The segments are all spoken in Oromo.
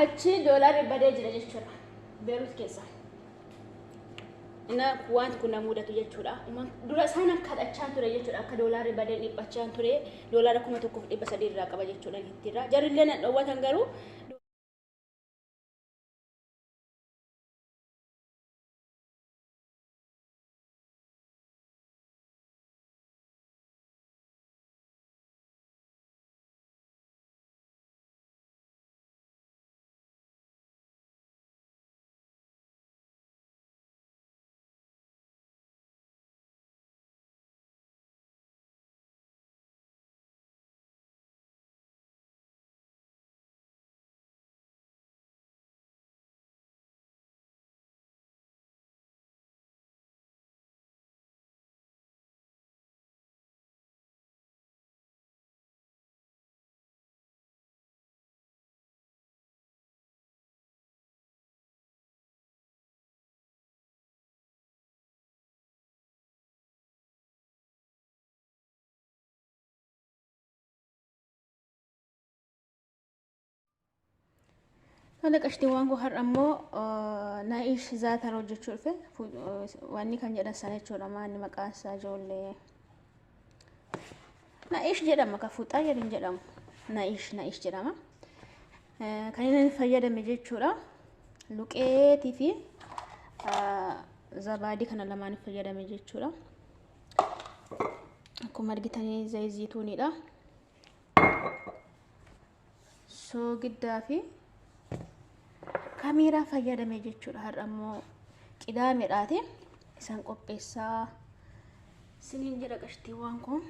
Achi doolaarri badee jira jechuudha. Beerut keessa. Ina wanti kun na mudatu jechuudha. Dura isaan kadhachaa ture jechuudha. Akka doolaarri badee dhiphachaa ture. Doolaara 1300 irraa qaba jechuudha. Ittiirraa. Jarrillee nan dhoowwatan garuu. Tola qashtiiwwan koo har'a immoo naa'ish zaatar hojjechuu dhufe wanni kan jedhan sana jechuudha maanni maqaan isaa ijoollee naa'ish jedhama ka fuuxaa jedhin jedhamu naa'ish naa'ish jedhama kan inni fayyadame jechuudha luqeetii fi zabaadii kana lamaan fayyadame jechuudha akkuma argitanii zayitiiniidha. Soogiddaa fi kaameeraa fayyadame jechuudha. Har'a immoo qidaameedhaati. Isaan qopheessaa siniin jedha qashtiiwwan kun.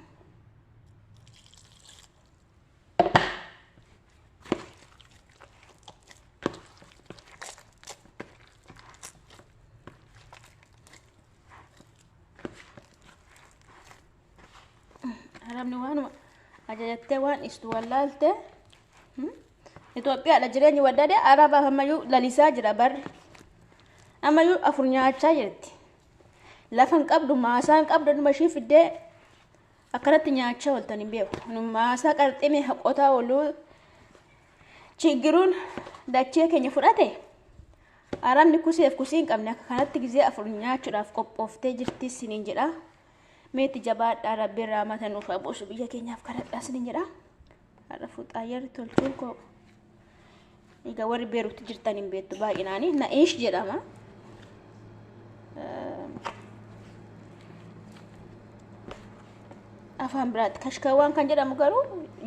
Arabni waanuma ajajattee waan dhiistu wallaalte. Itoophiyaadha jireenyi waddade Arabaaf ammayyuu lalisaa jira barri. Ammayyuu afur nyaachaa jirti. Lafa hin qabdu maasaa hin qabdu dhuma ishii fiddee akkanatti nyaachaa ooltan hin beeku. Maasaa qarximee haqotaa ooluu chiggiruun dachee keenya fudhate. Arabni kuseef kusii hin qabne akka kanatti gizee afur nyaachuudhaaf qophooftee jirti siniin jedha. Meetti jabaadhaa rabbiin raamata nuuf haa buusu biyya keenyaaf kadhadhaa siniin jedha. Har'a fuxaayyarri tolchuun koo egaa warri Beeruutti jirtan hin beektu baay'inaani na'iish jedhama. Afaan biraatti kashkawaan kan jedhamu garuu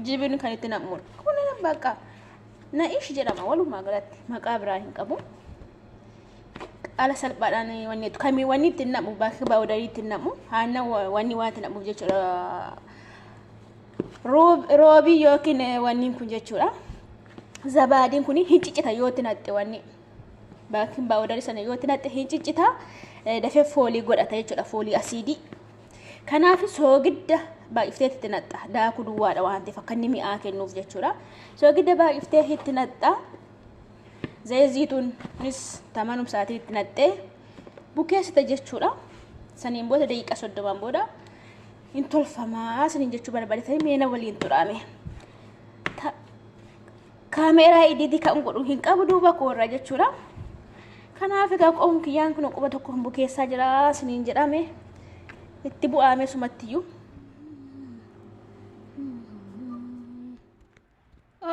jibin kan itti nam'udha. Kun bakka na'iish jedhama walumaa galatti maqaa biraa hin qabu. Haala salphaadhaan wanni kamii wanni ittiin nam'u bakka baawudarii ittiin nam'u aannan wanni waan itti nam'uuf jechuudha. Roobii yookiin wanni kun jechuudha. Zabaadiin kun hin ciccita yoo itti naqxe wanni baakiin baawudarii sana yoo itti naqxe hin ciccita dafee foolii godhata jechuudha foolii asiidii. Kanaaf soogidda baay'iftee itti naqxa daakuu duwwaadha waan ta'eef akka inni mi'aa kennuuf jechuudha. Soogidda baay'iftee itti naqxa. Zayitiinis tamanum sa'aatii itti naqxee bukeessite jechuudha. Saniin booda daqiiqaa 30 booda hin tolfamaa saniin jechuu barbaadetanii meena waliin turaame. Kaameeraa idiitii kan godhu hin qabu duuba koorraa jechuudha. Kanaaf egaa qoon kiyyaan kun quba tokko bukeessaa jira saniin jedhame itti bu'aame sumattiyyuu.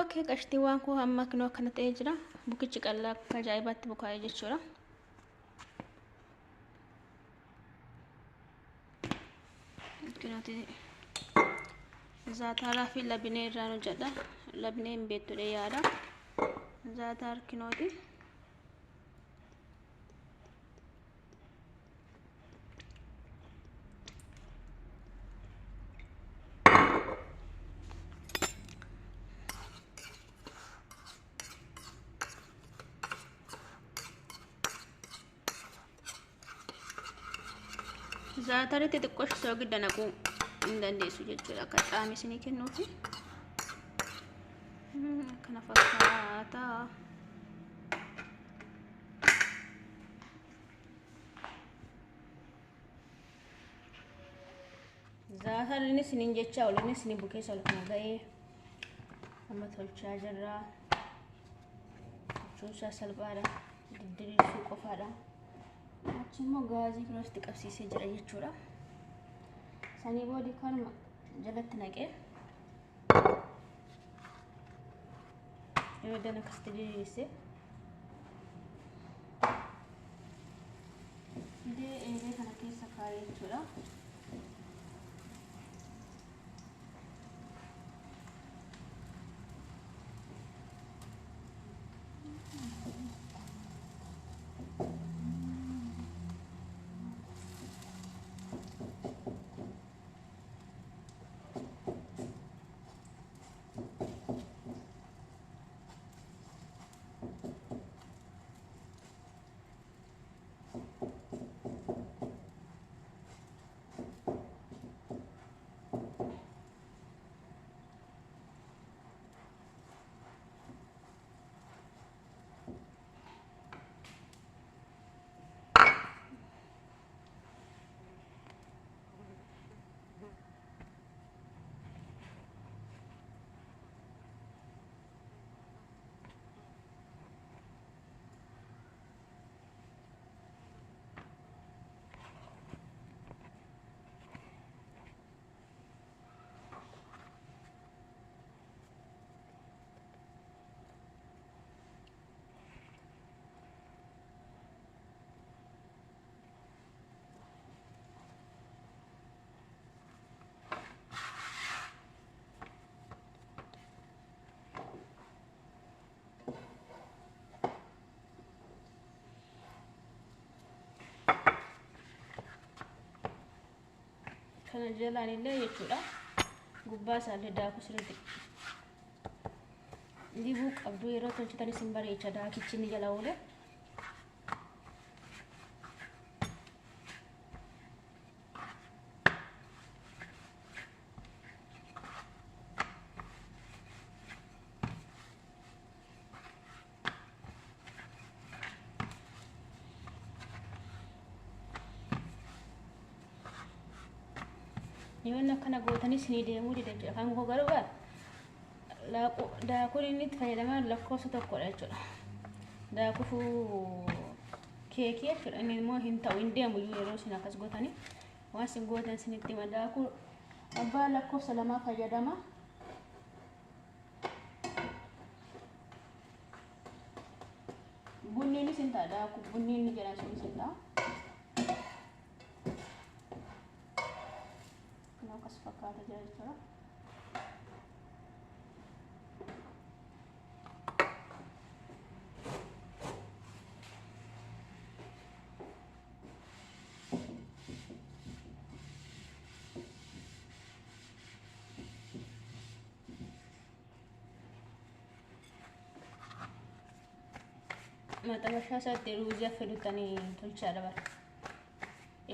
Okay, qashtiiwwan koo amma kunoo akkana ta'ee jira. Bukichi qal'aa akka ajaa'ibaatti bukaa'ee jechuudha. Kunooti zaataaraa fi labinee irraan hojjedha. Labinee hin beektudha yaada. Zaataar kinooti. Zaatari xixiqqoo soogidda naquu hin dandeessu jechuudha. Akka xaami isinii kennuufi. Akkana fakkaata. Zaatarri isiniin jecha ol inni isinii bukeessa ol kana ga'ee amma tolchaa jirra. Tolchuun isaa salphaadha. Diddiriirsuu qofaadha. Achi immoo gaazii kunuunsitti qabsiisee jira jechuudha. Sanii booda kanuma jalatti naqee yoo dan akkasitti diriirse fidee eelee kana keessa kaa'ee jechuudha. Kana jalaan illee jechuudha. Gubbaa isaallee daakuu sirriitti dibuu qabdu yeroo tolchitan isin bareecha daakichi ni jala oole. Yoon akkana gootanis ni deemuu dida jechuudha. Kan koo garuu daakuun inni itti fayyadamaa lakkoofsa tokkodha jechuudha. Daakuu keekii jechuudha. Inni immoo hin ta'u hin deemu iyyuu yeroo isin akkas gootanii waan isin gootan isinitti hima. Daakuu abbaa lakkoofsa lamaa fayyadama. Bunniinis hin ta'a daakuu bunniin inni jedhan sunis hin ta'a. Akkas fakkaata jira jechuudha. Maxabashaa isaatti ruuzii affeeluttanii tolchaa dabala.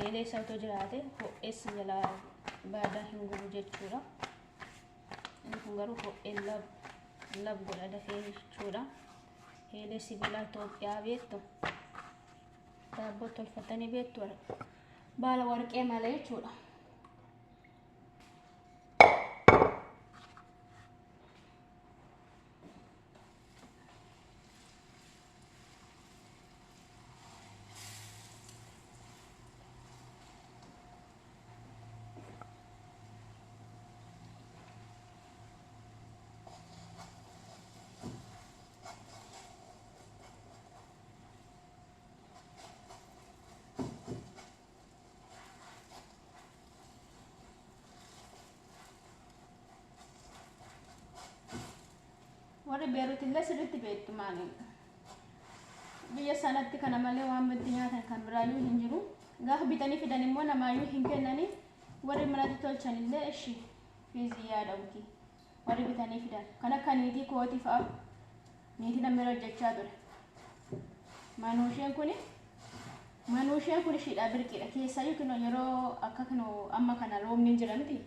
Eelee isaa otoo jiraate ho'eessa jalaa baadaa hin gubu jechuudha. Inni kun garuu ho'ee lab godha dafee jechuudha. Eelee sibiilaa Itoophiyaa beektu. Daabboo tolfatanii beektu baala warqee malee jechuudha. Warri Beeruut illee sirriitti beektu maali? Biyya sanatti kana malee waan itti nyaatan kan biraayyuu hin jiru. Gaafa bitanii fidan immoo namaayyuu hin kennanii warri manatti tolchan illee ishi fiizii yaadamti. Warri bitanii fidan kan akka niitii kootii fa'a niitii namni hojjechaa ture. Manuusheen kun ishiidha birqiidha. Keessaayyuu kunoo yeroo akka kunoo amma kana roobni hin jira miti.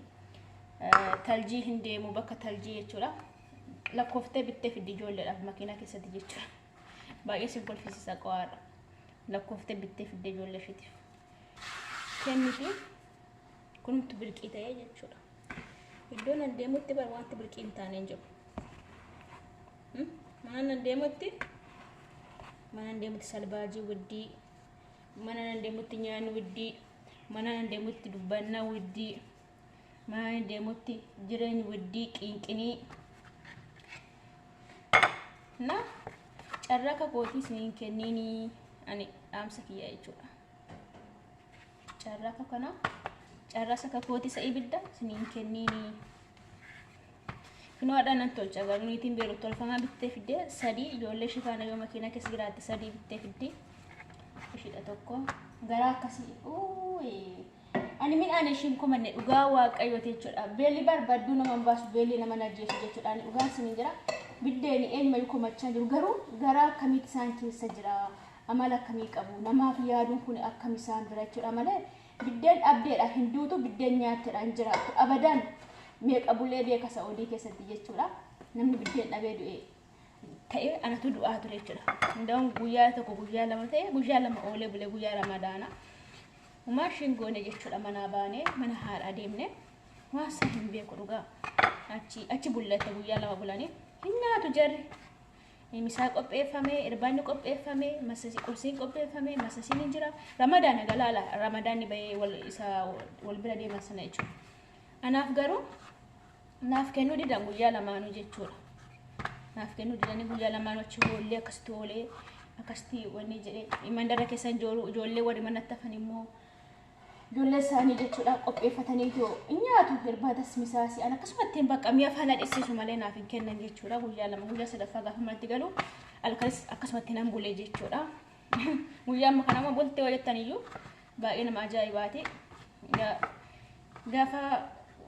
Taljii hin deemu bakka taljii jechuudha. Lakkoftee bittee fiddi ijoolleedhaaf makiinaa keessatti jechuudha. Baay'ee si kolfisiisa qo'aadha. Lakkoftee bittee fiddi ijoollee isheetiif. Kenniti kunumtu birqii ta'ee jechuudha. Iddoon an deemutti bar wanti birqii hin taane hin jiru. Mana an deemutti Mana deemutti salbaajii widdii, mana deemutti nyaanni widdii, mana deemutti dubbannaa widdii, mana deemutti jireenyi widdii qinqinii. Na carraa akka kootii isiniin kenniinii ani dhaamsa kiyya jechuudha. Carraa akka kanaa carraa akka kootii isa ibidda isiniin kenniinii. Kunoo haadha nan tolcha garuu niitiin beeru tolfamaa bittee fiddee sadii ijoollee ishee faana yoo makiinaa keessa jiraatte sadii bittee fiddi. Ishiidha tokko garaa akkasii ani midhaan ishiin komanne dhugaa waaqayyooti jechuudha. Beelli barbaadduu nama hin baasu beelli nama ajjeesu jechuudha. Ani dhugaan isiniin jira biddeeni eenyumayyuu komachaa jiru garuu garaa akkamiitti isaan keessa jira amala akkamii qabu namaaf yaaduun kun akkam isaan bira jechuudha malee biddeen dhabdeedha hin duutu biddeen nyaatteedha hin jiraattu abadaan meeqa bulee beeka Saa'udii keessatti jechuudha. Namni biddeen dhabee du'e ta'e anatu du'aa ture jechuudha. Hunda'uun guyyaa tokko guyyaa lama ta'e guyyaa lama oolee bulee guyyaa ramadaana. Umaa ishiin goone jechuudha manaa baanee mana haadhaa deemne waan isa hin beeku dhugaa. Achi bullate guyyaa lama bulanii hin nyaatu jarri. Misaa qopheeffame, irbaanni qopheeffame, qursiin qopheeffame, masasiin hin jira. Ramadaana galaala ramadaanni bahee isa wal bira deeman sana jechuudha. Anaaf garuu naaf kennuu didan guyyaa lamaanuu jechuudha. Naaf kennuu didanii guyyaa lamaanuu achi hoollee akkasitti oolee akkasitti wanni jedhee mandara keessa ijoollee warri manatti hafan immoo ijoollee isaanii jechuudha qopheeffatanii hin nyaatu irbaatas misaasi an akkasumatti bakka mi'a faana dhissisu malee naaf hin kennan jechuudha. Guyyaa lama guyyaa sadaffaa gaafa manatti galu halkanis akkasumatti nan bulee jechuudha. Guyyaa amma kana amma bultee hojjettan iyyuu baay'ee nama ajaa'ibaati. Gaafa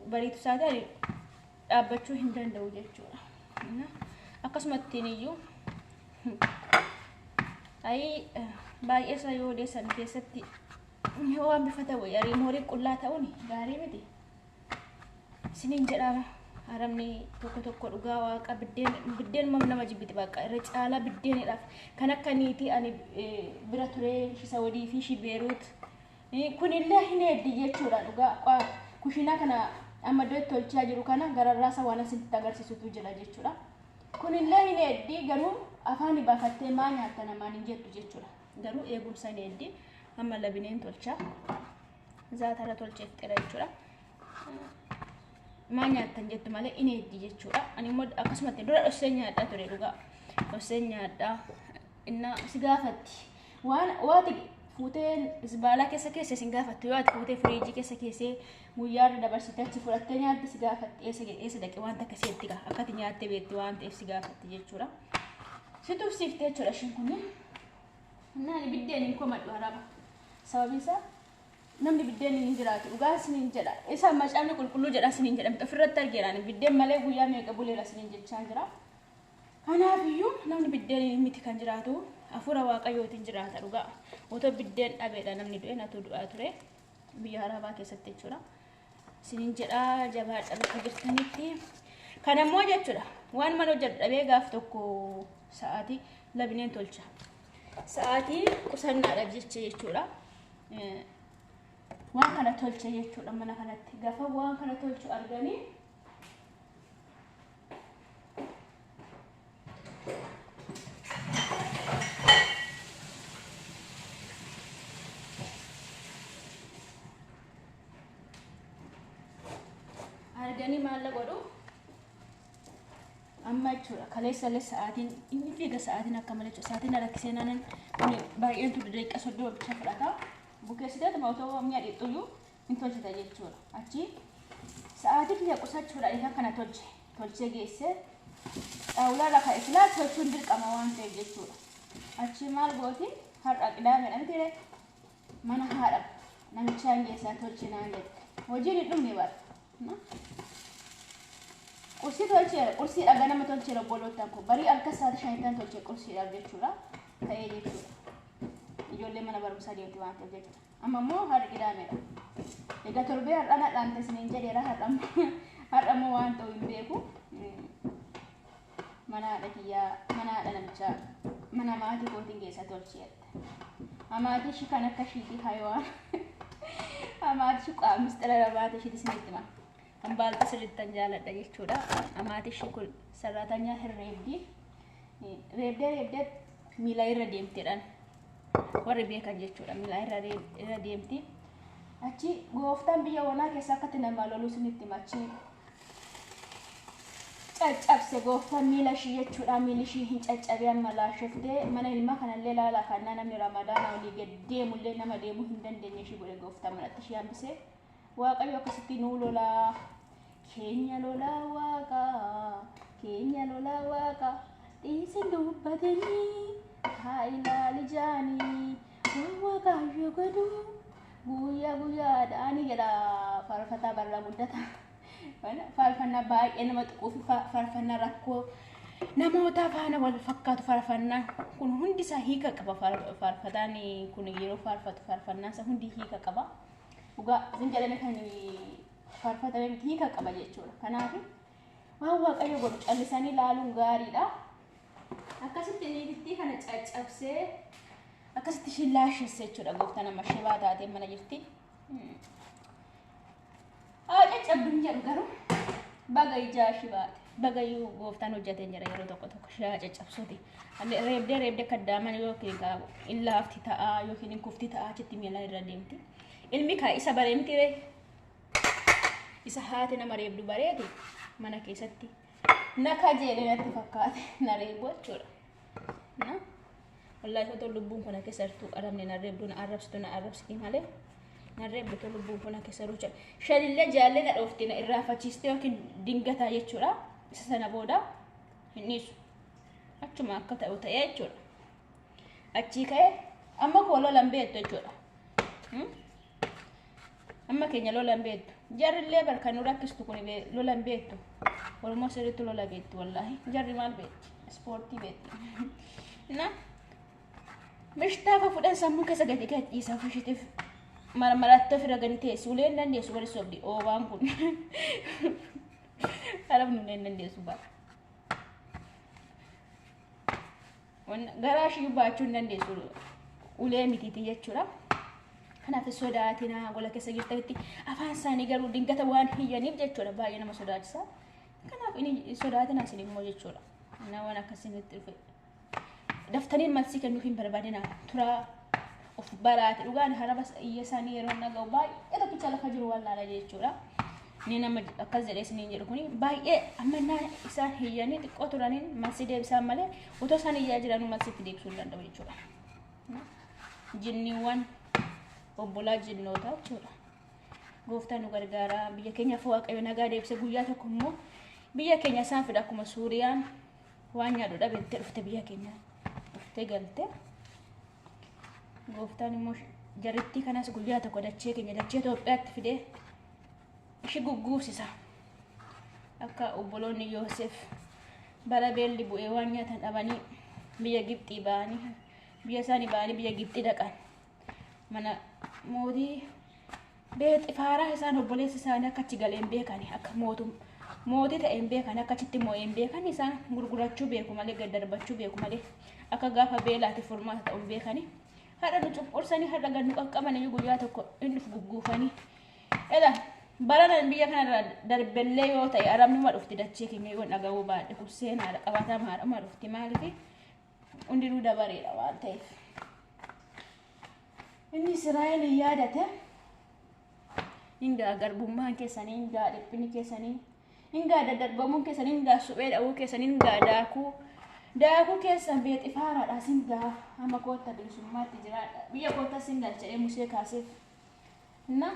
bariitu isaa ta'e dhaabbachuu hin danda'u jechuudha. Akkasumattiin iyyuu ayii baay'ee isaa yoo odeessan keessatti waan bifa ta'u yariin horii qullaa ta'uun gaarii miti. Isiniin jedhama haramni tokko tokko dhugaa waaqa biddeen nama jibbiti bakka irra caalaa biddeenidhaaf kan akka niitii ani bira ture shi Saawudii fi shi Beeruut kunillee hin heeddi jechuudha dhugaa. Kushiinaa kana amma iddoo itti tolchaa jiru kana gararraasa waan asitti agarsiisutu jira jechuudha. Kunillee hin heeddi garuu afaan baafattee maa nyaatta namaan hin jettu jechuudha. Garuu eegumsa hin heeddi amma labineen tolchaa zaatara tolchee fixeera jechuudha. Maa nyaattan jettu malee hin heeddi jechuudha. Ani immoo akkasumatti dura dhossee nyaadhaa ture dhugaa. Dhossee nyaadhaa inna si gaafatti waan waati fuutee isbaalaa keessa keessa isin gaafattu yoo ati fuutee firiijii keessa keessee guyyaarra dabarsite achi fudhattee nyaatte si gaafatti eessa dhaqe waan takka seetti gaa akkati nyaattee beekti waan ta'eef si gaafatti jechuudha. Si tufsiifte jechuudha ishiin kun. Naani biddeen hin komadhu haraba. Sababiin isaa namni biddeen hin jiraatu dhugaa isiniin jedha. Isa macaafni qulqulluu jedha isiniin jedhamte ofirratti argeera biddeen malee guyyaa meeqa buleera isiniin jechaa jira. Kanaafiyyuu namni biddeen miti kan jiraatu hafuura waaqayyootiin jiraata dhugaa. Otoo biddeen dhabeedha namni du'e natu du'aa ture biyya arabaa keessatti jechuudha. Isiniin jedhaa jabaadha bakka jirtanitti. Kanammoo jechuudha waan mana hojjedhu dhabee gaaf tokko sa'aatii labineen tolcha. Sa'aatii qusannaadhaaf jecha jechuudha. Waan kana tolche jechuudha mana kanatti. Gaafa waan kana tolchu arganii arganii maal godhu amma jechuudha. Kaleessallee sa'aatiin inni fiiga sa'aatiin akka malee jechuudha. Sa'aatiin rakkisee naanan kun baay'een ture daqiiqa 30 bicha fudhata. Bukeessiteetuma otoo mi'a dhiqxuyyuu hin tolchita jechuudha. Achi sa'aatii kiyya qusachuudha isa kana tolche tolchee geessee xaawulaa irra kaa'e silaa tolchuun dirqama waan ta'eef jechuudha. Achi maal gooti har'a qidaameedha miti mana haadha namichaan geessaa tolche naan jette. Hojiin hin dhumne bara. Qursii tolcheera qursiidha ganama tolcheera obboloottan kun barii halkan sa'aatii 5 tolchee qursiidhaaf jechuudha ta'ee jechuudha. Ijoollee mana barumsaa deemti waan ta'eef jechuudha. Amma immoo har'a qidaameedha. Egaa torbee har'a nadhaan isiniin jedheera har'a immoo waan ta'u hin beeku. Mana haadha kiyyaa mana haadha namichaa mana maatii kootiin geessa tolcheetta. Amaatii ishii kan akka ishiitii hayawaan amaatii ishii qaamistira maatii ishiitii isinitti hima. Hambaalta sirrittan jaaladha jechuudha. Amaatii ishii kun saraatanyaa hin reebdi. Reebdee reebdee Miila irra deemteedhaan warri beekan jechuudha. Miila irra deemti. Achi gooftaan biyya onaa keessa akkatti namaa loluu isinitti hima. Achi caccabse gooftaan miila ishii jechuudha. Miilli ishii hin caccabe amma laashoftee mana ilmaa kanallee laalaa kannaa namni ramadaana olii gad deemullee nama deemuu hin dandeenye ishii godhe gooftaan manatti ishii hambise. Waaqayyo akkasitti nuu lolaa. Keenya lolaa waaqa, keenya lolaa waaqa, dhiisin dubbatanii haa ilaali jaanii, waan waaqayyo godhu guyyaa guyyaadhaani jedha faarfataa Barraa Guddataa. Faarfannaa baay'ee nama tuquu fi faarfannaa rakkoo namootaa faana wal fakkaatu faarfannaa kun hundi isaa hiika qaba. Faarfataan kun yeroo faarfatu faarfannaan isaa hundi hiika qaba. Dhugaa isin jedhame kan faarfatame miti hiika qaba jechuudha. Kanaaf waan waaqayyo godhu callisanii ilaaluun gaariidha. Akkasitti niitittii kana caccabsee akkasitti ishii laashesse jechuudha. Gooftaan amma shibaa taatee mana jirti. Haa caccabduun jedhu garuu baga ijaa ishii baate. Baga iyyuu gooftaan hojjeteen jira yeroo tokko tokko ishee haa caccabsuuti. Reebdee reebdee kaddaaman yookiin hin laafti ta'a yookiin hin kufti ta'a achitti miila irra deemti. Ilmi kaa isa baree miti ree. Isa haati nama reebdu bareeti mana keessatti. Na kajeele natti fakkaate na reebu jechuudha. Na wallaahi otoo lubbuun kun keessa jirtu arabni na reebdu na arrabsitu na arrabsiti malee na reebdu otoo lubbuun kun keessa jiru. Shanillee jaallee na dhoofti na irraanfachiiste yookiin dingataa jechuudha. Isa sana booda hin dhiisu. Achuma akka ta'u ta'ee jechuudha. Achii ka'ee amma koo lolan beektu jechuudha. Amma keenya lolan beektu. Jarrillee bar kan nu rakkistu kun lolan beektu. Oromoo sirriitti lola beekti wallaahi. Jarri maal beekti? Ispoortii beekti. Na mishtaafa fudhan sammuu keessa gadi gadi dhiisaa ofishiitiif marmarattee ofirra gadi teessi. Ulee hin dandeessu warri sobdi oobaan kun. Arabni ulee hin dandeessu bara. Garaa ishii baachuu hin dandeessu ulee mitiiti jechuudha. Kanaaf sodaatinaa gola keessa jirtanitti afaan isaanii garuu dingata waan hiyyaniif jechuudha baay'ee nama sodaachisa. Kanaaf inni sodaatinaa isin immoo jechuudha. Innaa waan akkasinitti dhufe. Daftanii malsii kennuuf hin barbaadinaa turaa of baraate dhugaan haraba iyya isaanii yeroo dhaga'u baay'ee tokkicha lafa jiru wallaala jechuudha. Inni nama akkas jedhee isiniin jedhu kuni baay'ee amannaa isaan hiyyanii xiqqoo turaniin malsii deebisaan malee otoo isaan iyyaa jiranuu malsiitti deebisuu hin danda'u jechuudha. Jinniiwwan obbolaa jinnootaa jechuudha. Gooftaan nu gargaara. Biyya keenyaaf Waaqayyo nagaa deebise guyyaa tokko immoo biyya keenya isaan fida akkuma Suuriyaan waan nyaadhu dhabettee dhufte biyya keenya dhuftee galte. Gooftaan immoo jarrittii kanas guyyaa tokko dachee keenya dachee Itoophiyaatti fidee ishii gugguufsisa. Akka obboloonni Yoosef bara beelli bu'ee waan nyaatan dhabanii biyya Gibxii ba'anii biyya isaanii ba'anii biyya Gibxii dhaqan. Mana mootii Beexifaaraa isaan obboleessi isaanii akka achi galee hin beekani akka mootii ta'e hin beekani akka achitti moo'ee hin beekani isaan gurgurachuu beeku malee gad darbachuu beeku malee akka gaafa beelaati furmaata ta'u hin beekani. Har'a nu cunqursanii har'a gad nu qaqqaban iyyuu guyyaa tokko hin dhufu gugguufanii. Ela barana biyya kanarra darbellee yoo ta'e arabni ma dhufti dachee keenya yoo dhaga'uu baadhe kun seenaadha qabatamaadha ma dhufti maaliif hundinuu dabareedha waan ta'eef. Inni Israa'el yaadate hingaa garbummaan keessanii hingaa dhiphinni keessanii hingaa daddarbamuun keessanii hingaa suphee dha'uu keessanii hingaa daakuu keessan beexifaaraadha singaa amma kootta bilisummaatti jiraadha biyya kootta sin galcha'ee Musee kaaseef. Na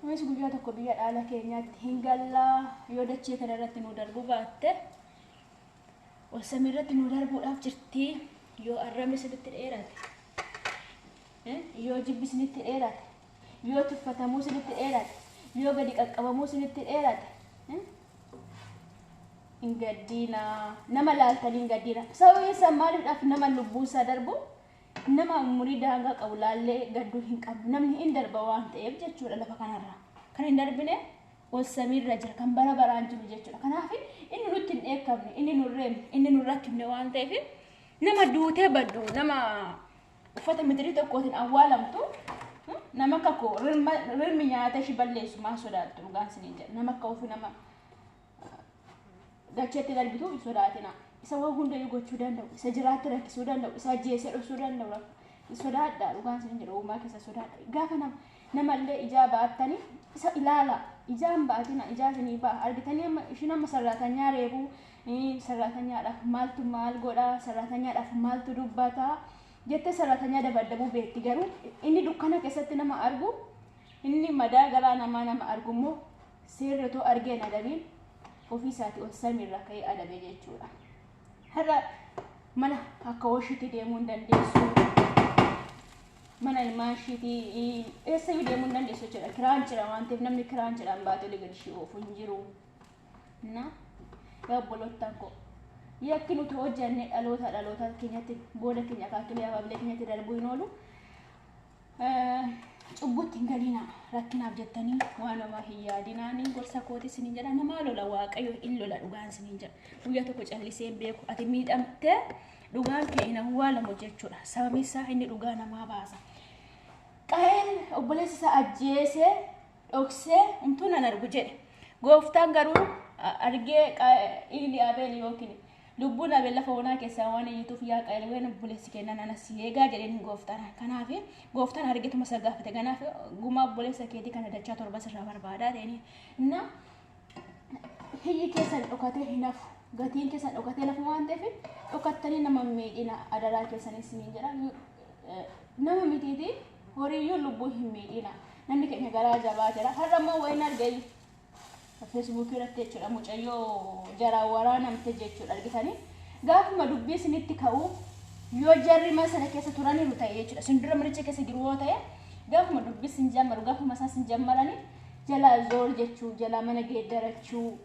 nunis guyyaa tokko biyya dhaala keenyaatti hin gallaa yoo dachee kana irratti nu darbuu baatte ol samii irratti nu darbuudhaaf jirti yoo arrabni isinitti dheerate yoo jibbi isinitti dheerate yoo tuffatamuu isinitti dheerate yoo gadi qaqqabamuu isinitti dheerate hin gaddiinaa nama laaltanii hin gaddiinaa sababiin isaa maaliifhaaf nama lubbuu isaa darbu nama umurii daangaa qabu laallee gadduu hin qabnu namni hin darba waan ta'eef jechuudha lafa kanarra kan hin darbine ol samiirra jira kan bara baraan jiru jechuudha kanaaf inni nutti hin dheekkamne inni nu reemne inni nu rakkifne waan ta'eef nama duutee baddu nama uffata mitirii tokkootiin awwaalamtu nama akka koo rirmi nyaata ishii balleessu maa sodaattu dhugaan isiniin jedha nama akka ofii nama dacheetti darbitu hin sodaatina. Isa waan hundayyuu gochuu danda'u, isa jiraatti rakkisuu danda'u, isa ajjeesee dhoksuu danda'u. Sodaadha, dhugaan isin jedha, uumaa keessa sodaadha. Gaafa namallee ijaa ba'attanii isa ilaala. Ijaan ba'atina, ijaa isinii ba'a. Argitanii amma ishiin amma sarraatanyaa reebuu, sarraatanyaadhaaf maaltu maal godhaa, sarraatanyaadhaaf maaltu dubbataa jettee sarraatanyaa dabaddabuu beekti. Garuu inni dukkana keessatti nama argu, inni madaa garaa namaa nama argu immoo seerri otoo argee hin adabiin ofii isaatii ol samiirraa ka'ee adabe jechuudha. Har'a mana akka hooshiitti deemuu hin dandeessu. Mana ilmaan ishiitii eessayyuu deemuu hin dandeessu jechuudha. Kiraan jira waan ta'eef namni kiraan jedhaan baatee olii gadi ishee oofu hin jiru. Na yaa obbolootaan koo, yakki nuti hojjenne dhaloota dhaloota keenyatti, booda keenya akaakilee abaabilee keenyatti darbuu hin oolu. Cubbutti hin galiina, rakkinaaf jettanii waan homaa hin yaadinaanii gorsa kooti isiniin jedha. Namaa lola, Waaqayyo hin lola, dhugaan isiniin jedha. Guyyaa tokko callisee hin beeku. Ati miidhamtee dhugaan kee hin awwaalamu jechuudha. Sababni isaa inni dhugaa namaa baasa. Qaa'el obboleessa isaa ajjeesee dhoksee umtuu nan argu jedhe. Gooftaan garuu argee dhiigni Abeel yookiin lubbuun Abeel lafa onaa keessaa waan iyyituuf, yaa Qaa'el, waan obboleessi kennan ana si eegaa jedheen gooftaan. Kanaaf gooftaan argeetuma isa gaafate. Kanaaf gumaa obboleessa keetii kana dachaa 7 sirraa barbaadaa ta'een. Na hiyyi keessan dhokatee hin hafu. Gatiin keessan dhokatee lafa waan ta'eef dhokattanii nama miidhina, adaraa keessanii isiniin jedha. Nama mitiiti, horiiyyuu lubbuu hin miidhina. Namni keenya garaa jabaa jira. Har'a immoo wayin argee Feesbuukii irratti jechuudha, mucayyoo jaraan waraanamte jechuudha, argitanii. Gaafuma dubbii isinitti ka'u, yoo jarri mana sana keessa turaniiru ta'e jechuudha. Isin dura manicha keessa jiru yoo ta'e, gaafuma dubbii isin jammaru, gaafuma isaan isin jammaranii jalaa zoor jechuu, jalaa mana geeddarachuu,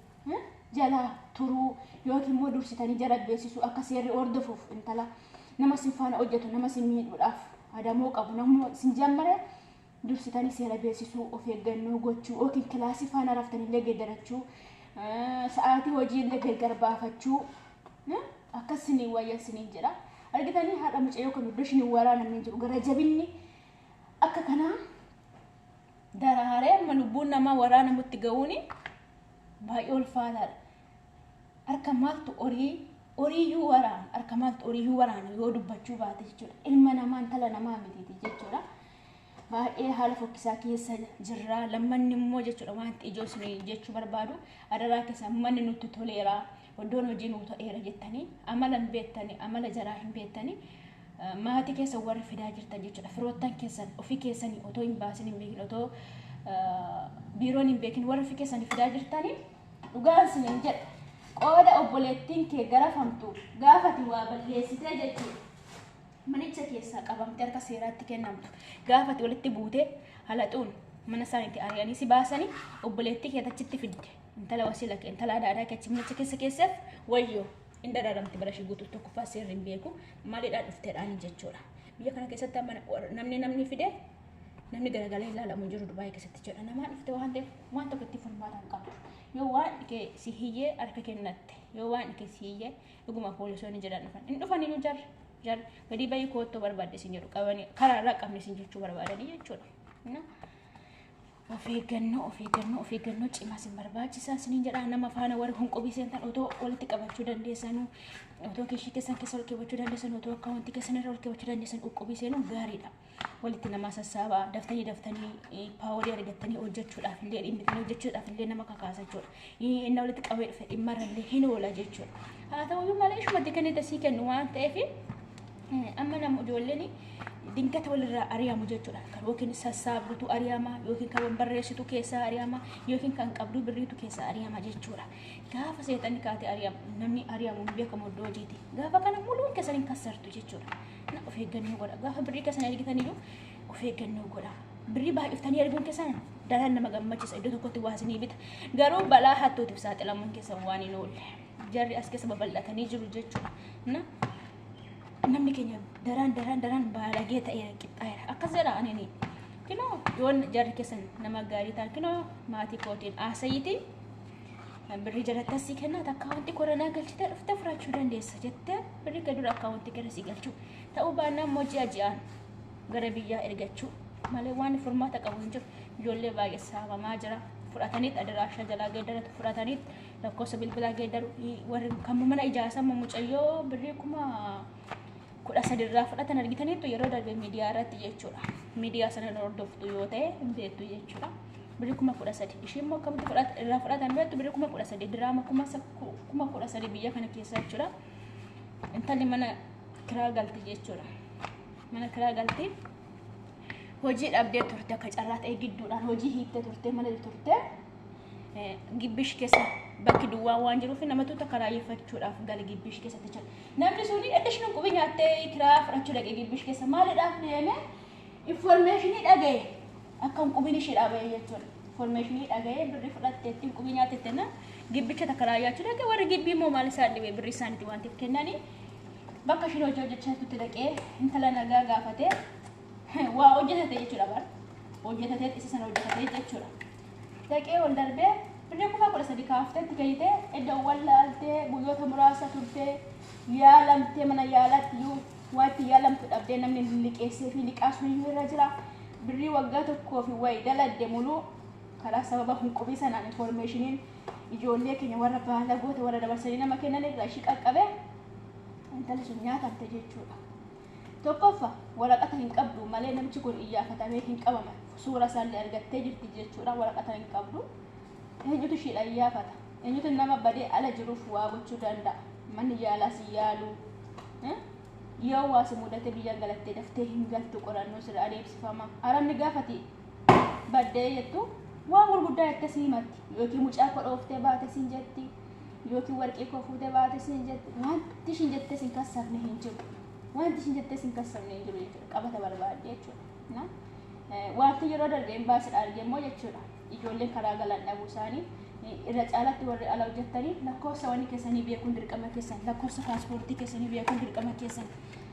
jalaa turuu yookiin immoo dursitanii jara beeksisuu akka seerri hordofuuf. Intala nama isin faana hojjetu, nama isin miidhuudhaaf adamoo qabu, nama isin jammare dursitanii seera beeksisuu, of eeggannoo gochuu yookiin kilaasii faana raftanillee geeddarachuu, sa'aatii hojiillee gargar baafachuu akkas isinii wayya isiniin jedha. Argitanii, haadha mucayyoo kan iddoo ishiin waraanamne jiru, gara jabinni akka kanaa daraaree amma lubbuun namaa waraanamutti ga'uuni baay'ee ulfaataadha. Harka maaltu horii horiiyyuu waraana, harka maaltu horiiyyuu waraana yoo dubbachuu baate jechuudha. Ilma namaa, intala namaa mitiiti jechuudha. Baay'ee haala fokkisaa keessa jirra. Lammanni immoo jechuudha, wanti ijoo isin jechuu barbaadu, adaraa keessa, manni nutti toleera, iddoon hojii nuu ta'eera jettanii amala hin beektanii, amala jaraa hin beektanii, maatii keessa warri fidaa jirtan jechuudha. Firoottan keessan ofii keessanii otoo hin baasin, hin beekin, otoo biiroon hin beekin warri ofii keessanii fidaa jirtanii, dhugaan isiniin jedha. Qooda obboleettiin kee garafamtu gaafati waa balleessitee jechuudha. Manicha keessaa qabamtee harka seeraatti kennamtu. Gaafati walitti buutee halaxuun mana isaaniitti ari'anii si baasanii, obboleettii kee achitti fidde. Intala wasiila kee, intala aadaa kee achi manicha keessa keesseef, wayyoo, hin dararamti bara ishee guutuu. Tokkoffaa seerri hin beeku, maaliidhaan dhufteedhaan jechuudha. Biyya kana keessatti amma namni namni fide namni garagalee ilaalamu jiru Dubaayii keessatti jechuudha. Namaan dhufte waan ta'eef waan tokko itti furmaata hin qabdu. Yoo waan kee si hiyyee harka kennatte, yoo waan kee si hiyyee dhuguma poolisoonni jedhan dhufan. Hin dhufan iyyuu, jarri jarri gadi bahii koottoo barbaadde isin jedhu, qabanii karaa irraa qabne isin jechuu barbaadanii jechuudha. Of eeggannoo, of eeggannoo, of eeggannoo cimaa isin barbaachisa isiniin jedha. Nama faana warri hunqubii seentan, otoo walitti qabachuu dandeessanuu, otoo kiishii keessan keessa ol keewwachuu dandeessan, otoo akkaawuntii keessan irra ol keewwachuu dandeessan, huqubii seenuun gaariidha. Walitti namaa sassaabaa, daftanii daftanii paaworii argattanii hojjechuudhaaf illee, dhimmitanii hojjechuudhaaf illee nama kakaasa jechuudha. Inni walitti qabee dhufe dhimmarra illee hin oola jechuudha. Haa ta'uyyuu malee ishumatti kan inni sii kennu waan ta'eef, amma nama ijoolleen dinkata walirraa ari'amu jechuudha. Kan yookiin sassaabdutu ari'ama, yookiin kan barreessitu keessaa ari'ama, yookiin kan qabdu birriitu keessaa ari'ama jechuudha. Gaafa seexanni kaatee ari'amu, namni ari'amu hin beekamu iddoo hojiiti. Gaafa kana muluun keessan hin kassartu jechuudha. Of eeggannoo godha. Gaafa birrii keessan ergitaniyyuu of eeggannoo godha. Birrii baay'iftanii erguun keessan daran nama gammachiisa, iddoo tokkotti waa isinii bita. Garuu balaa hattuutiif saaxilamuun keessan waan hin oolle. Jarri as keessa babal'atanii jiru jechuudha. Namni keenya daran daran daran baalagee ta'eera, qixxaa'eera. Akkas jedha anini. Kinoo yoon jarri keessan nama gaarii ta'an, kinoo maatii kootiin haasayiitiin birrii jalatti asii kennaa, akkaawuntii koronaa galchitee dhuftee fudhachuu dandeessa jettee, birrii kee dura akkaawuntii keessa sii galchuu ta'uu baannaan immoo ji'a ji'aan gara biyyaa ergachuu malee waan furmaata qabu hin jiru. Ijoollee baay'ee saamamaa jira. Fudhataniit adiraasha jalaa geeddaratu, fudhataniit Lakkoofsa bilbilaa geeddaru warri kan mana ijaarsaa mucayyoo birrii 13,000 irraa fudhatan argitaniittu yeroo darbe miidiyaa irratti jechuudha. Miidiyaa sana hordoftu yoo ta'e hin beektu jechuudha. Birrii 13,000 ishii immoo akkamitti irraa fudhatan beektu? Birrii 13,000, diraama 13,000 biyya kana keessa jechuudha. Intalli mana kiraa galti jechuudha. Mana kiraa galti. Hojii dhabdee turte, akka carraa ta'e gidduudhaan hojii hiiktee turte, mana turte. Gibbish keessa bakki duwwaa waan jiruuf namatu takka raayeffachuudhaaf gale gibbish keessatti jechuudha. Namni suni edda ishiin qubi nyaattee kiraa fudhachuu dhaqe gibbish keessa maaliidhaaf deeme? Information dhagaye akka qubiin ishee dhaabee jechuudha. Information dhagaye birrii fudhatteetti qubii nyaatetti na gibbicha takka raayyaachuu dhaqe. Warri gibbii immoo maal isaan dhibee, birrii isaaniiti waan ta'eef kennanii. Bakka isheen hojii hojjechaa turte dhaqee intala nagaa gaafatee waa hojjetate jechuudha, bara hojjetatee isa sana hojjetatee jechuudha. Dhaqee ol darbee birrii 13,000 kaafteetti kennitee, iddoowwan laaltee guyyoota muraasa turtee yaalamtee, mana yaalaatti iyyuu waan itti yaalamtu dhabdee, namni liqeessee fi liqaa sun iyyuu irra jira. Birrii waggaa tokkoo fi wayi daladde muluu karaa sababa hunqubii sanaan informationiin ijoollee keenya warra baala goota warra dabarsanii nama kennan irraa ishii qaqqabe, intalli sun nyaatamte jechuudha. Tokkoffa waraqata hin qabdu malee namichi kun iyyaafatamee hin qabama. Suura isaallee argattee jirti jechuudha. Waraqata hin qabdu. Eenyutu ishiidha iyyaafata? Eenyutu nama badee ala jiruuf waa gochuu danda'a? Manni yaalaas hin yaalu. Yoo waa si mudate biyya galattee daftee hin galtu, qorannoo sirra adeemsifama. Arabni gaafati baddee jettu waan gurguddaa jettee si himatti. Yookiin mucaa koo dhooftee baate siin jetti. Yookiin warqii koo fuutee baate siin jetti. Wanti ishiin jettee sin kassafne hin jiru. Wanti ishiin jettee sin kassafne hin jiru jechuudha. Qabata barbaadde jechuudha. Wanti yeroo darbe embaasiidha arge immoo jechuudha. Ijoolleen karaa galan dhabuu isaanii irra caalatti warri ala hojjettanii lakkoofsa wanni keessanii beekuun dirqama keessan, lakkoofsa paaspoortii keessanii beekuun dirqama keessan.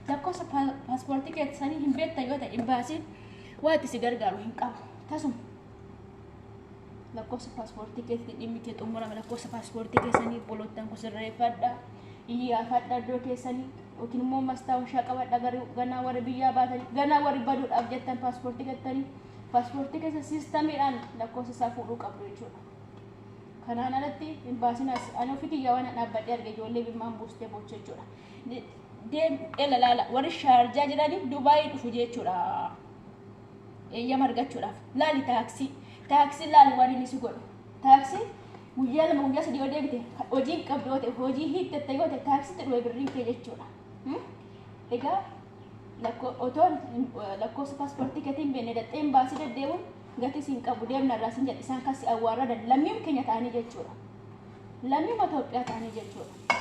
Lakkoofsa paaspoortii keessanii hin beektan yoo ta'e, embaasiin waa itti si gargaaru hin qabu tasuma. Lakkoofsa paaspoortii keessatti dhimmi kee xumurame. Lakkoofsa paaspoortii keessanii bolottan kun sirreeffadha, iyyaafadha iddoo keessanii, yookiin immoo mastaawashaa qabadha. Ganaa warri biyyaa baatanii, ganaa warri baduudhaaf jettan paaspoortii gattanii, paaspoortii keessa systemiidhaan lakkoofsa isaa fuudhuu qabdu jechuudha. Kanaan alatti hin baasinas. Ani ofii kiyyaa waan dhaabbadhee arge, ijoollee bimmaan buustee bocha jechuudha. Deem ela laala, warri Shaarjaa jedhanii Dubaayii dhufu jechuudha. Eeyyama argachuudhaaf. Laali taaksii. Taaksii laali waan inni si godhu. Taaksii guyyaa 2, guyyaa 3 yoo deebite, hojii hin qabdu yoo ta'e, hojii hiittatte yoo ta'e, taaksiitti dhufe birriin kee jechuudha. Egaa otoo lakkoofsa paaspoortii keetiin hin beekne daxxeen baasii deddeemuun gatii siin qabu. Deemna irraa siin jedhe, isaan kasi awwaarradan lammiin keenya ta'anii jechuudha. Lammiin Itoophiyaa ta'anii jechuudha.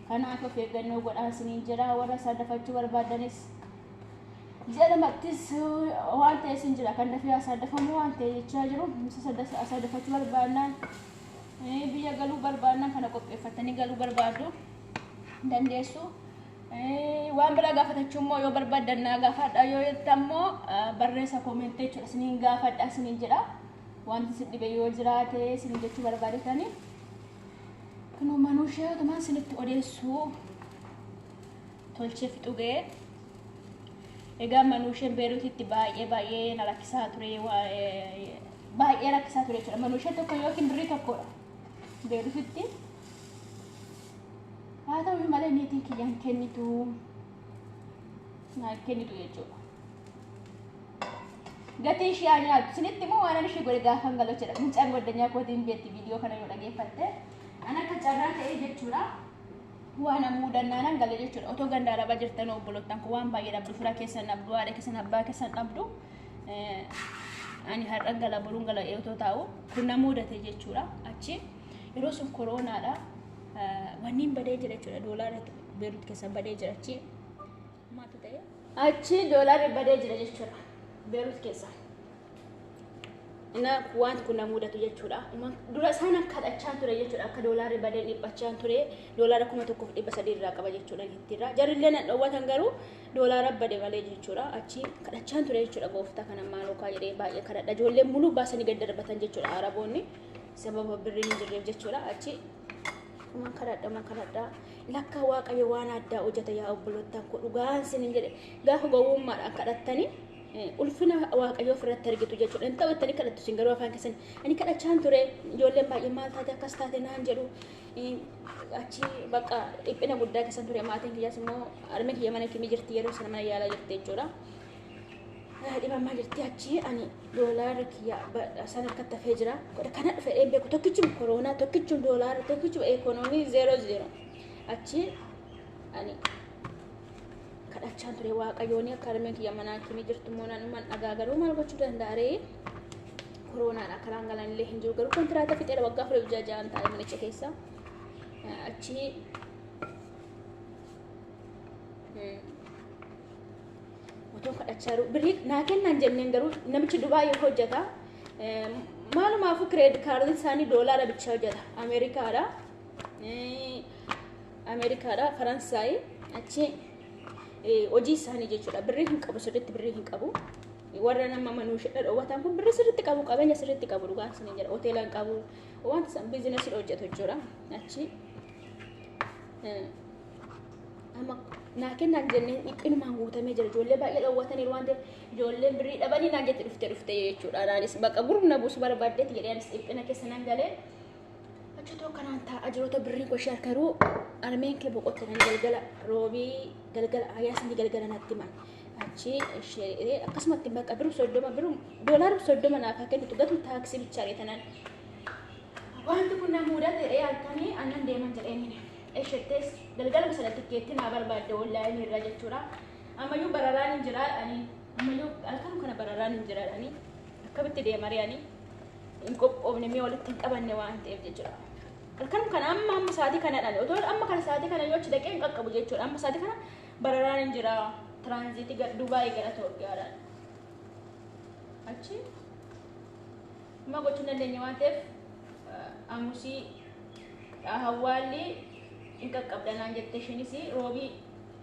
Kanaaf of eeggannoo godhaa isiniin jira. Warra saddafachuu barbaadanis ji'a lamattis waan ta'e isin jira, kan dafee saddafamu waan ta'e jechaa jiru. Isa saddafachuu barbaadnaan, biyya galuu barbaadnaan, kana qopheeffatanii galuu barbaadu dandeessu. Waan biraa gaafatachuu immoo yoo barbaaddan naa gaafadha yoo jettan immoo barreessa commentii jechuudha, isiniin gaafadha isiniin jedha. Wanti isin dhibe yoo jiraate isiniin jechuu barbaadetanii. Kunoo manuushee otumaan isinitti odeessuu tolchee fixu ga'ee. Egaa manuusheen Beeruutitti baay'ee baay'ee na rakkisaa ture, baay'ee rakkisaa ture jechuudha. Manuushee tokko yookiin birrii tokkodha Beeruutitti. Haa ta'u malee niitiin kiyyaan kennitu naa kennitu jechuudha. Gatii ishee haa nyaatu. Isinitti immoo waan ani ishee godhe gaafan galu jechuudha. Mucaan goddanyaa kootiin beekti viidiyoo kana yoo dhageeffatte. An akka carraa ta'ee jechuudha. Waan mudannaanan gale jechuudha. Otoo ganda arabaa jirtan obbolottan kun waan baay'ee dhabdu. Fira keessan dhabdu, haadha keessan, abbaa keessan dhabdu. Ani har'a gala, boruun gala otoo taa'u kun na mudate jechuudha. Achi yeroo sun koroonaadha. Wanni badee jira jechuudha. Doolaarri Beerut keessa badee jira achi. Maaltu ta'e? Achi doolaarri badee jira jechuudha. Beerut keessa. Ina wanti kun na mudatu jechuudha. Dura isaan kadhachaa ture jechuudha. Akka doolaarri badee dhiphachaa ture. Doolaara 1300 irraa qaba jechuudha ittiirraa. Jarrillee nan dhoowwatan garuu doolaara bade malee jechuudha. Achi kadhachaa ture jechuudha, gooftaa kana maaloo kaa jedhee baay'ee kadhadha. Ijoolleen muluu baasanii gad darbatan jechuudha Araboonni. Sababa birriin hin jirreef jechuudha. Achi uman kadhadha, uman kadhadha. Lakka Waaqayyo waan addaa hojjeta yaa obbolottan koo, dhugaan isiniin jedhe, gaafa gowwummaadhaan kadhattanii Ulfina Waaqayyoo ofirratti argitu jechuudha. Hin ta'u jettanii kadhattu isin garuu afaan keessan. Ani kadhachaan ture, ijoolleen baay'ee maal taate akkas taate naan jedhu. Achi bakka dhiphina guddaa keessan ture. Maatiin kiyyaas immoo harmeen kiyya mana kimii jirti, yeroo sana mana yaalaa jirti jechuudha. Dhibamaa jirti. Achi ani doolaarri kiyya sana harkatti hafee jira. Kana dhufe dheen beeku, tokkichuma koronaa, tokkichuma doolaara, tokkichuma economy zero zero. Achi ani kadhachaan ture Waaqayyoon akka harmeen kiyya mana kimii jirtu immoo nan dhagaa, garuu maal gochuu danda'a ree? Koronaadha, karaan galan illee hin jiru, garuu kontiraata fixeera, waggaa 4 6 taa'e manicha keessa. Achi otoo kadhachaa jiru birrii naa kennan jenneen, garuu namichi Dubaayii hojjeta. Maalumaafuu credit cardiin isaanii doolaara bichaa hojjeta. Ameerikaadha. Ameerikaadha, Faransaay. Achi hojii isaanii jechuudha. Birrii hin qabu sirriitti, birrii hin qabu. Warra nama manuushidha dhoowwatan kun birrii sirriitti qabu, qabeenya sirriitti qabu, dhugaan isin jedha. Hoteela hin qabu. Wanta isaan businessii hojjetu jechuudha. Achi amma naa kennaan jenneen dhiphinumaan guutamee jira. Ijoollee baay'ee dhoowwataniiru waan ta'eef, ijoolleen birrii dhabanii naan jette dhufte dhufte jechuudha. Anaanis bakka gurna buusu barbaaddeetti jedhee anis dhiphina keessa nan galee. Achi otoo kanaan taa'aa jiru, otoo birriin koshee harka jiru, harmeen kee boqotte nan galgala roobii galgala ayyaasni galgala natti himan. Achi ishee akkasumatti bakka biru 30 biru doolaara 30 naaf haa kennitu gatu taaksii bichaadha tanan. Wanti kun na mudate halkanii annan deeman jedheeniin. Ishettees galgala sana tikkeetti naa barbaadde onlineii irra jechuudha. Ammayyuu bararaan hin jira ani, ammayyuu halkan kana bararaan hin jira ani, akkamitti deemaree? Ani hin qophoofne, mi'a walitti hin qabanne waan ta'eef jechuudha. Halkan kana amma amma sa'aatii kanadhaan otoo amma kana sa'aatii kana yoo achi dhaqee hin qaqqabu jechuudha. Amma sa'aatii kana bararaan hin jira transitii Dubaayii gara Itoophiyaadhaan. Achi amma gochuu hin dandeenye waan ta'eef, amusii hawwaalli hin qaqqabda naan jette, ishiinis roobii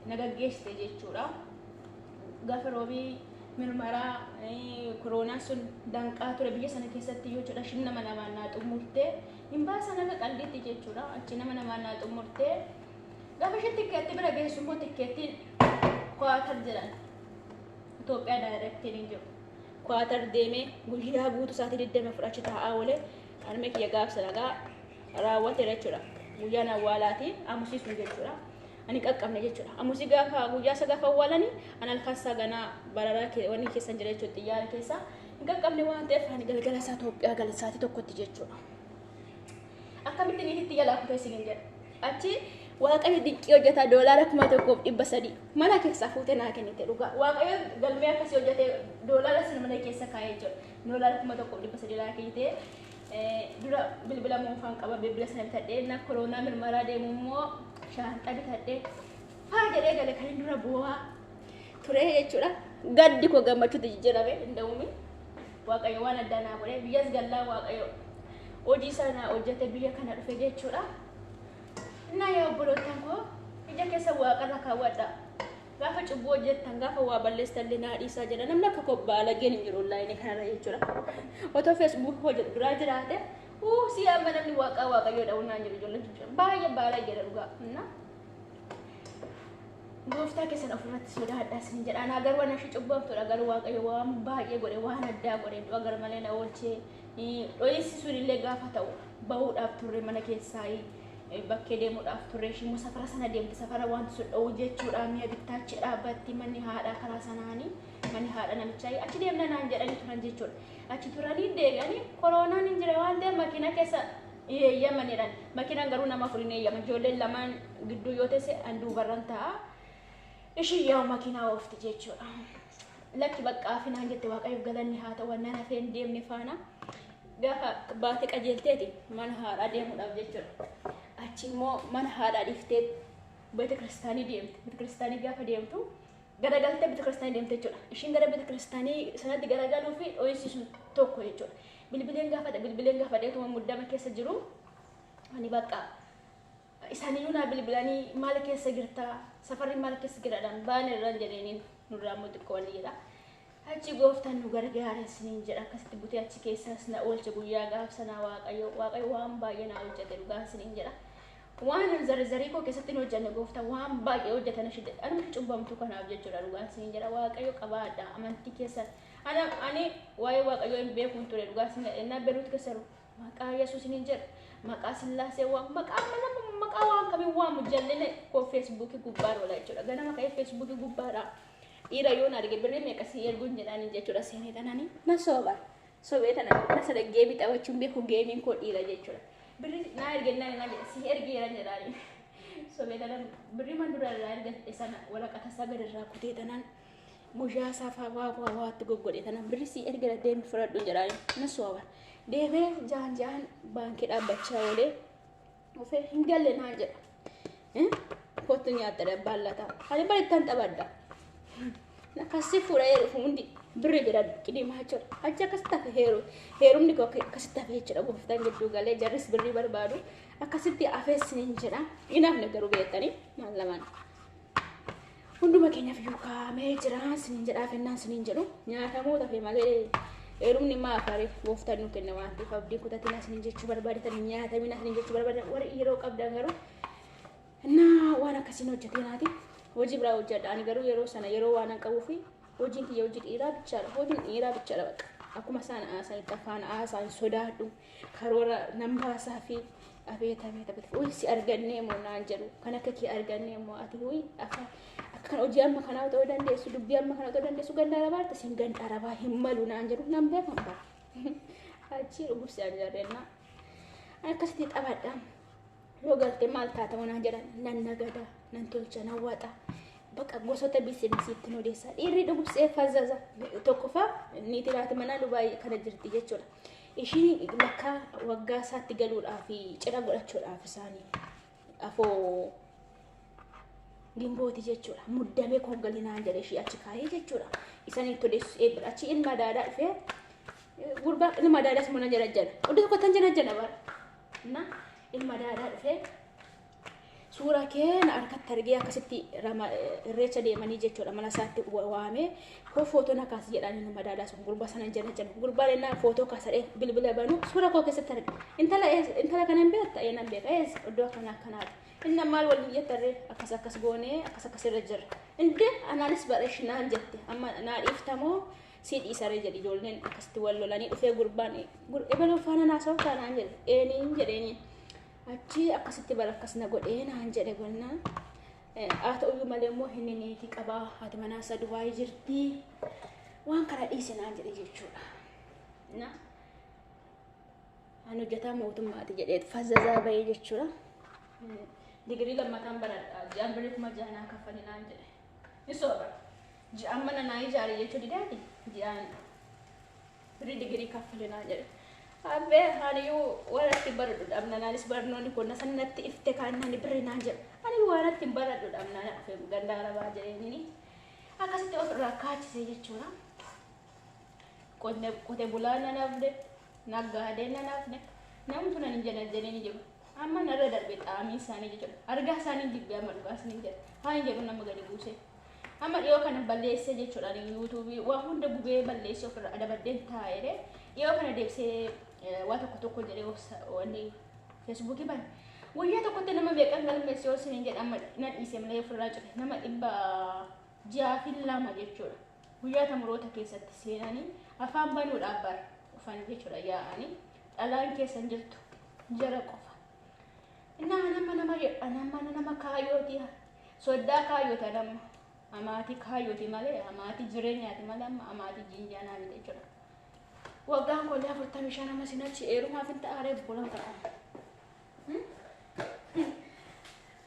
na gaggeessite jechuudha. Gaafa roobii mirmaraa koronaan sun danqaa ture biyya sana keessatti jechuudha. Ishiin nama namaan naa xumurtee hin baasan akka qaldiitti jechuudha. Achi nama namaan naa xumurtee, gaafa isheen tikkeetti bira geessu immoo tikkeettiin Kwaatar jedhan. Itoophiyaa directiin hin jiru. Kwaatar deemee guyyaa guutuu sa'aatii 20 fudhachi taa'aa oolee, harmee kiyya gaafsa nagaa raawwateera jechuudha. Guyyaan awwaalaati amusii sun jechuudha. Ani qaqqabne jechuudha. Amusii gaafa guyyaa isa gaafa awwaalanii ani halkan isaa ganaa bararaa wanni keessan jira jechuudha, xiyyaara keessa. Hin qaqqabne waan ta'eef, ani galgala isaa Itoophiyaa gala sa'aatii 1tti jechuudha. Akkamitti niititti jalaa kutee isin jedha. Achi Waaqayyo dinqii hojjetaa, doolaara 1300 mana keessaa fuutee naa kennite dhugaa. Waaqayyo galmee akkasii hojjetee doolaara sana mana keessa kaa'ee jira. Doolaara 1300 naa kennite. Dura bilbila moofaan qaba, bilbila sana bitadhee, na koronaa mirmaraa deemu immoo shaanxaa bitadhee faa jedhee gale. Kan inni dura bu'aa ture jechuudha. Gaddi koo gammachuutti jijjiirame hin da'uumi. Waaqayyo waan addaa naa godhe, biyyas gallaa Waaqayyo hojii isaa naa hojjete, biyya kana dhufe jechuudha. Innaa yaa obbolootaan koo, ija keessa waaqarra kaawwadha. Gaafa cubbuu hojjettan, gaafa waa balleessitan illee naa dhiisaa jedha. Namni akka koo baalageen hin jiru onlineii kanarra jechuudha. Otoo Facebook hojjetu duraa jiraate, si amma namni waaqaa waaqayyoo dha'uu naan jiru ijoolleen jechuudha. Baay'ee baalageedha dhugaa. Innaa gooftaa keessan ofirratti sodaadhaa isin jedha. Anaa garuu ana ishee cubbamtuudha, garuu Waaqayyo waan baay'ee godhe, waan addaa godhe, du'a gar malee na oolchee. Dho'iinsi sun illee gaafa ta'u bahuudhaaf turre, mana keessaa bakkee deemuudhaaf turre, ishee immoo safara sana deemte, safara wanti sun dho'u jechuudha. Mi'a bittaachi dhaabbatti manni haadhaa karaa sanaanii, manni haadha namichaa achi deemna naan jedhanii turan jechuudha. Achi turanii deebi'anii koronaan hin jira waan ta'eef makiina keessa eeyyamanidhaan. Makiinaan garuu nama afurin eeyyaman, ijoolleen lamaan gidduu yoo teesse an duubarran ta'a. Ishii yaa'u makiinaa oofti jechuudha. Lakki baqqaa finaan jette, Waaqayyoof galanni haa ta'u, wannan hafee hin deemne faana. Gaafa baate qajeelteeti mana haadhaa deemuudhaaf jechuudha. Achi immoo mana haadhaa dhiiftee beeta kiristaanii deemte. Beeta kiristaanii gaafa deemtu garagaltee beeta kiristaanii deemte jechuudha. Ishiin gara beeta kiristaanii sanatti garagaluu fi dho'insi sun tokko jechuudha. Bilbileen gaafadha, bilbileen gaafadheetuma muddama keessa jiru. Ani bakka isaaniyyuu naa bilbilanii, maal keessa jirtaa, safarri maal keessa jiraadhaan baan irraan jedheeniin, nurraa immoo xiqqoo wanni jedha. Achi gooftaan nu gargaara isiniin jedha, akkasitti butee achi keessaas na oolche guyyaa gaaf sanaa Waaqayyo. Waaqayyo waan baay'ee na hojjete dhugaa isiniin jedha. Waan zarzarii koo keessatti hin hojjanne gooftaa waan baay'ee hojjetan ishee jedhe. Anuma cubbamtu kanaaf jechuudha dhugaan siin jedha. Waaqayyo qabaadha amantii keessan. Ani waa'ee Waaqayyoo hin beekuun ture dhugaan siin jedha. Innaa Beruut keessa jiru maqaa Yesuus hin jedhu. Maqaa Sillaasee waan maqaa mana maqaa waan kamiin waamu jallina koo Feesbuukii gubbaadha oola jechuudha. Ganama ka'ee Feesbuukii gubbaadha. Dhiira yoon arge birrii meeqa sii erguun jedhaanii jechuudha seenee tananii na soba. Sobee tana na sana geemii taphachuun beeku geemiin koo dhiira jechuudha. Birrii naa ergennaan naa jedha sii ergeera jedhaanii. Sobee tana birrii man dura irraa ergadhe sana waraqata isaa gad irraa kutee tanaan guyyaa isaa faa waa waa waatti goggodhe tanaan birrii sii ergeera deemi fudhadhu jedhaanii na soba. Deemee jaan jaan baankii dhaabbachaa oolee dhufee hin galle naan jedha. Kottu nyaatta baallata. Ani barittan taphadha. Akkasii fuudhee dhufu hundi birri jira qidimaa jechuudha. Achi akkasitti hafe heeru. Heerumni koo akkasitti hafe jechuudha. Gooftaan gidduu galee jarris birrii barbaadu. Akkasitti hafees niin jedha. Hin hafne garuu beektanii maal lamaan. Hunduma keenyaaf iyyuu kaa'amee jira siniin jedhaa fennaan siniin jedhu nyaatamuu tafe malee heerumni maa afare gooftaan nu kenne waan ta'eef abdiin kutatinaa siniin jechuu barbaadetan nyaatamina siniin jechuu barbaadetan warri yeroo qabdan garuu innaa waan akkasiin hojjeteenaati hojii biraa hojjedha ani garuu yeroo sana yeroo waan hin qabuuf hojiin kiyya hojii dhiiraa bichaadha hojiin dhiiraa bichaadha bakka akkuma isaan haasa'anitti afaan haasa'an sodaadhu karoora nan baasaa fi abeet abeet abeet uy si argannee moo naan jedhu kan akka kee argannee moo ati uy afaan akka kan hojii amma kanaa ta'uu dandeessu dubbii amma kanaa ta'uu dandeessu ganda arabaa isin ganda arabaa hin malu naan jedhu nan beekan bara achi dhugubsi an jarreenna akkasitti taphadha yoo galte maal taata moo naan jedhan nan nagada nan tolcha nan waxa bakka gosoota biisinesiitti nu odeessa dhiirri dhugubsee fazaza tokkoffaa niitii laati manaa Dubaay kana jirti jechuudha. Ishiin lakkaa waggaa isaatti galuudhaaf cidha godhachuudhaaf isaanii afoo gimbooti jechuudha. Muddamee koo galinaan jedhe ishii achi kaayee jechuudha. Isanii toleessu eebbira achi ilma daadaa dhufee gurbaa ilma daadaas mana jala jala. Iddoo tokko tan jala jala bara. Na ilma daadaa dhufee suuraa kee na harkatti argee akkasitti irreecha deemanii jechuudha mana isaatti waamee koo footoo na kaasi jedhaan ilma daadaa sun gurbaa sana jala jala gurbaa lennaa footoo kaasadhee bilbila banuu suura koo keessatti arge intala intala kana hin beekta ee nan beeka ees iddoo akkanaa akkanaati inni maal waliin jettarree akkas akkas goonee akkas akkas irra jira indee anaanis bareesh naan jette amma naa dhiiftamoo sii dhiisaree jedhi ijoolleen akkasitti wal lolanii dhufee gurbaan ebaloo faana naa sababtaa naan jedhe eeniin jedheeni achi akkasitti bara akkas na godhee naan jedhe gonnaan haa ta'uyyuu malee immoo inni niitii qabaa haati manaa isaa Dubaayii jirti waan kana dhiise naan jedhe jechuudha. Na ani hojjetaa mootummaati jedhee fazazaa bahee jechuudha. Digirii lammataan baradha ji'aan birrii 6,000 naa kaffali naan jedhe. Ni soba. Ji'aan mana naa ijaare jechuu didaati ji'aan birrii digirii kaffali naan jedhe. Abbee aniyyuu waan itti baradhu dhabna naanis barnoonni kun na sanatti ifte kaan nani birri naan jedhu. Ani waan itti baradhu dhabna na dhufe ganda arabaa jedheenini. Akkasitti ofirraa kaachisee jechuudha. Qote bulaa na nafne, naggaadee na nafne, namtu nan hin jedhan jedhanii jiru. Amma narra darbe xaamii isaanii jechuudha. Argaa isaanii jibbee amma dhugaa isaanii jedha. Haa hin jedhu nama gadi buuse. Amma dhiyoo kana balleessee jechuudha. Yuutuubii waa hunda gubee balleessee ofirra adabaddeen taa'ee dhiyoo kana deebisee waa tokko tokko jedhee wanni Feesbuukii bane. Guyyaa tokkotti nama meeqan galmeesse yoo isiniin jedha amma nan dhiise malee ofirraa cufe nama 602 jechuudha. Guyyaa tamuroota keessatti seenanii afaan banuudhaaf bara dhufan jechuudha yaa'anii dhalaan keessan jirtu jara qofa. Innaa nama nama jedha nama nama kaayyooti soddaa kaayyoota nama amaatii kaayyooti malee amaatii jireenyaati malee amma amaatii jiinjaanaa miti jechuudha. Waggaan koollee 45 amma sin achi eerumaaf hin ta'aaree bola ta'a.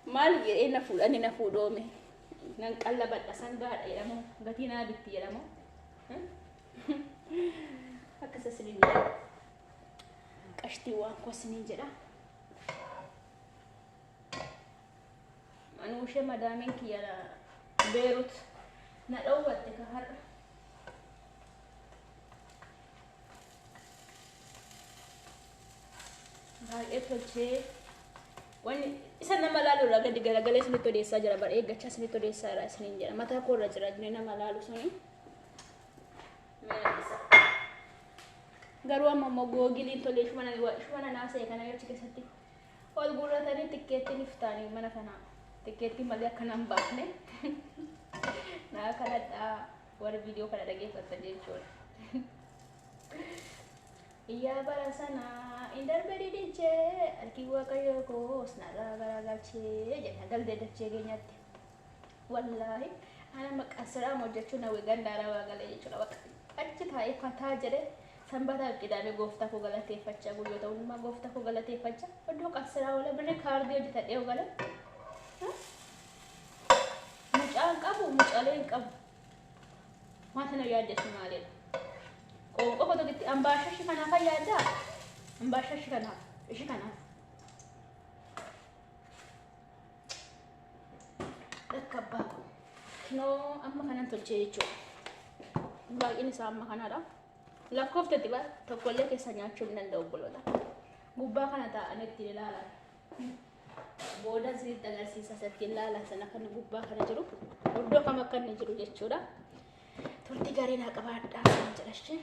Maal jedhee na fuudhanii na fuudhoome nan qallabadha sangaadha jedhamu gatii naa bitti jedhamu. Akkasa isiniin jedha. Qashtii waan koo isiniin jedha. Anuushee madaamiin kiyya Beerut na dhoowwatte ka har'a. Baay'ee tolchee wanni isa nama laalu irraa gadi garagalee isinitti odeessaa jira bara eeggachaa isinitti odeessaa jira isiniin jedha mataa koo irra jira inni nama laalu suni. Garuu amma immoo googiliin tolee shuma naasa'e kana achi keessatti Ol guurratanii tikkeettiin iftaanii mana kanaa. Tikkeettiin malee akkana hin baafne. Naa kanadhaa warri viidiyoo kana dhageeffattan jechuudha. Iyyaa bara sanaa hin darbe didichee harki Waaqayyoo koos narraa garagalchee jenna galtee dachee keenyatti. Wallaahi ana maqaa siraama hojjechuun hawwe ganda arabaa galee jechuudha. Bakka achi taa'ee fataa jedhee sanbataaf qidaamee gooftaa koo galateeffachaa guyyoota hundumaa gooftaa koo galateeffachaa iddoo qabsiraa oola birri kaardii hojjetadhee gale. Mucaan qabu mucaalee hin qabu. Wanta na yaaddessu maalidha? Qoonqoo koo tokkotti ambaashaa ishii kanaaf yaaddaa? Ambaashaa ishii kanaaf ishii kanaaf. Bakka abbaa koo. Kinoo amma kanan tolchee jechuudha. Baay'een isaa amma kanadha. Lakkooftetti bara tokkollee keessa nyaachuu hin danda'u obboloota. Gubbaa kana taa'anii ittiin ilaalan. Booda isinitti agarsiisa isa ittiin ilaalan sana kan gubbaa kana jiru. Iddoo kam akka inni jiru jechuudha. Turtii gaarii naa qabaadhaa jedha isheen.